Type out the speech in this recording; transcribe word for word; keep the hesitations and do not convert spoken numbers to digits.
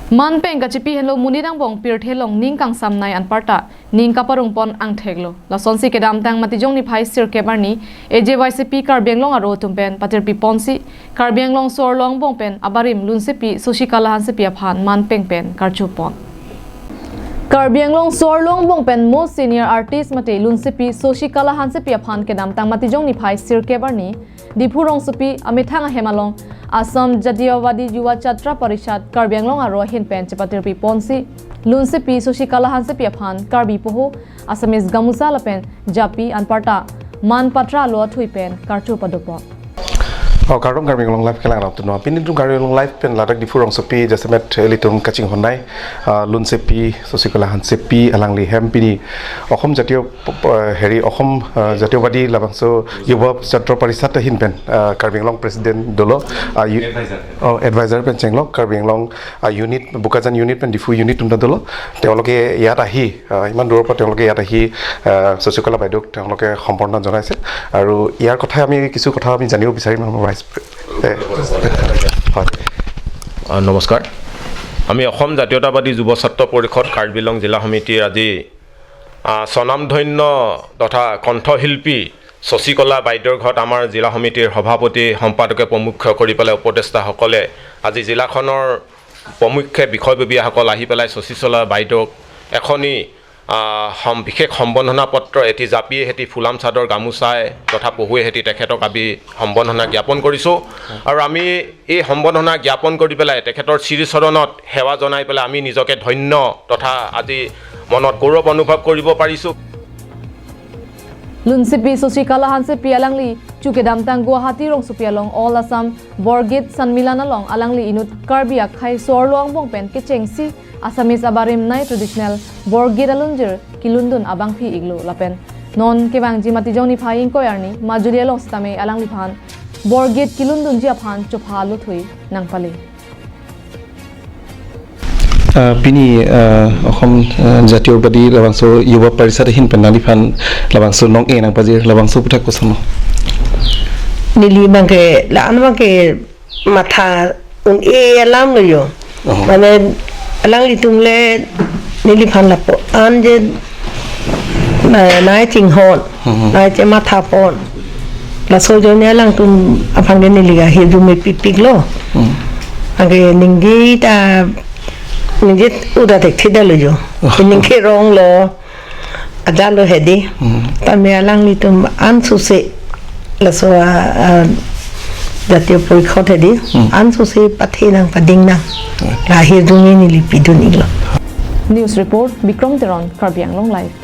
Man peng kachipi henlo monit angbong pirthe along ning kangsamnei anparta ning kaparungpon angthek lo. Lasonsi kedamtang Matijong niphai sirkep arni A J Y C P Karbi Anglong aro atum pen patirpi ponsi Karbi Anglong so-arlo angbong pen abarim lunsepi Sosikala Hansepi aphan man peng pen karchupon. Karbi Anglong so-arlo angbong pen most senior artist mate lunsepi Sosikala Hansepi aphan kedamtang Matijong niphai sirkep arni Diphu rongsopi amethang ahem along Assam Jatiyawadi Yuva Chatra Parishad Karbi Anglong aro ahin pen chepatirpi ponsi lunsepi Sosikala Hansepi aphan Karbi poho, Assamese gamusa lapen japi anparta man patra alo athui pen karcho padopon. Oh, kardom Karbi Anglong Live kelang rap tunua. Pini itum Karbi Anglong Live pen ladak Diphu rongsopi jasemet ilitum kachinghonnei, ah, lunsepi Sosikala Hansepi alangli hem pini Okhom Jatiyo, ah, heri Okhom, ah, Jatiyawadi labangso Yuva Chatra Parishad ahin pen, ah, Karbi Anglong President dolo, ah, yu-, Advisor. Oh, advisor pen chenglok Karbi Anglong, ah, unit, Bokajan unit pen Diphu unit atum ta dolo. Teoloke iyat ahi, আহ, ইমান দূৰৰ পৰা তেওঁলোকে ইয়াত আহি, আহ, শশীকলা বাইদেউক তেওঁলোকে সম্বৰ্ধনা জনাইছে। আৰু ইয়াৰ কথা আমি কিছু কথা আমি জানিব বিচাৰিম আমাৰ ভাইচ প্ৰে-, এ, হয়। আহ, নমস্কাৰ। আমি অসম জাতীয়তাবাদী যুৱ ছাত্ৰ পৰিষদ কাৰ্বি আংলং জিলা সমিতিৰ আজি, আহ, স্বনামধন্য তথা কণ্ঠশিল্পী শশীকলা বাইদেউৰ ঘৰত আমাৰ জিলা সমিতিৰ সভাপতি, সম্পাদকে প্ৰমুখ্যে কৰি পেলাই উপদেষ্টাসকলে আজি জিলাখনৰ প্ৰমুখ্যে বিষয়ববীয়াসকল আহি পেলাই শশীকলা বাইদেউক এখনি, আহ, সম-, বিশেষ সম্বৰ্ধনা পত্ৰ এটি জাপিয়ে সেটি ফুলাম চাদৰ গামোচাই তথা পহুৱে সেটি তেখেতক আমি সম্বৰ্ধনা জ্ঞাপন কৰিছোঁ। আৰু আমি এই সম্বৰ্ধনা জ্ঞাপন কৰি পেলাই তেখেতৰ শ্ৰীচৰণত সেৱা জনাই পেলাই আমি নিজকে ধন্য তথা আজি মনত গৌৰৱ অনুভৱ কৰিব পাৰিছোঁ। Lunsepi Sosikala Hansepi alangli chu kedamtang Guwahati rongsopi along All Assam Borgit Sanmilan along alangli inut Karbi akhei so-arlo angbong pen kechengsi Assamese abarim nei traditional Borgit alunjir kelundun abangphi iklo lapen non kevangji Matijong niphai ingkoi arni majuli along sitame alangliphan Borgit kelundunji aphan chopha lothui nangpale. Ah, pini, ah, Okhom, ah, Jatiyawadi labangso Yuva Parishad ahin pen nangliphan labangso nong-e nangpajir labangso aputhak koson? Neli abangke, la-an abangke matha un-e alam lo jo. Oh. Mane alanglitum le neliphan lapu-an je na-, nai chinghon, Mhm. nai chematha pon. Laso ajoine alangtum aphan ke neli ke ahirdun mepik pik lo. Hmm. Anke ningje ta, ningje uda thekthedetlo jo. Oh. Ningje rong lo, ajat lo hedi. Hmm. Tame alanglitum ansose laso a, a, jatiyo porikhot hedi. Hmm. Ansose pathe nang pading nang. Hmm. La ahirdun neli pidun iklo. News report, Bikrom Teron, Karbi Anglong Live.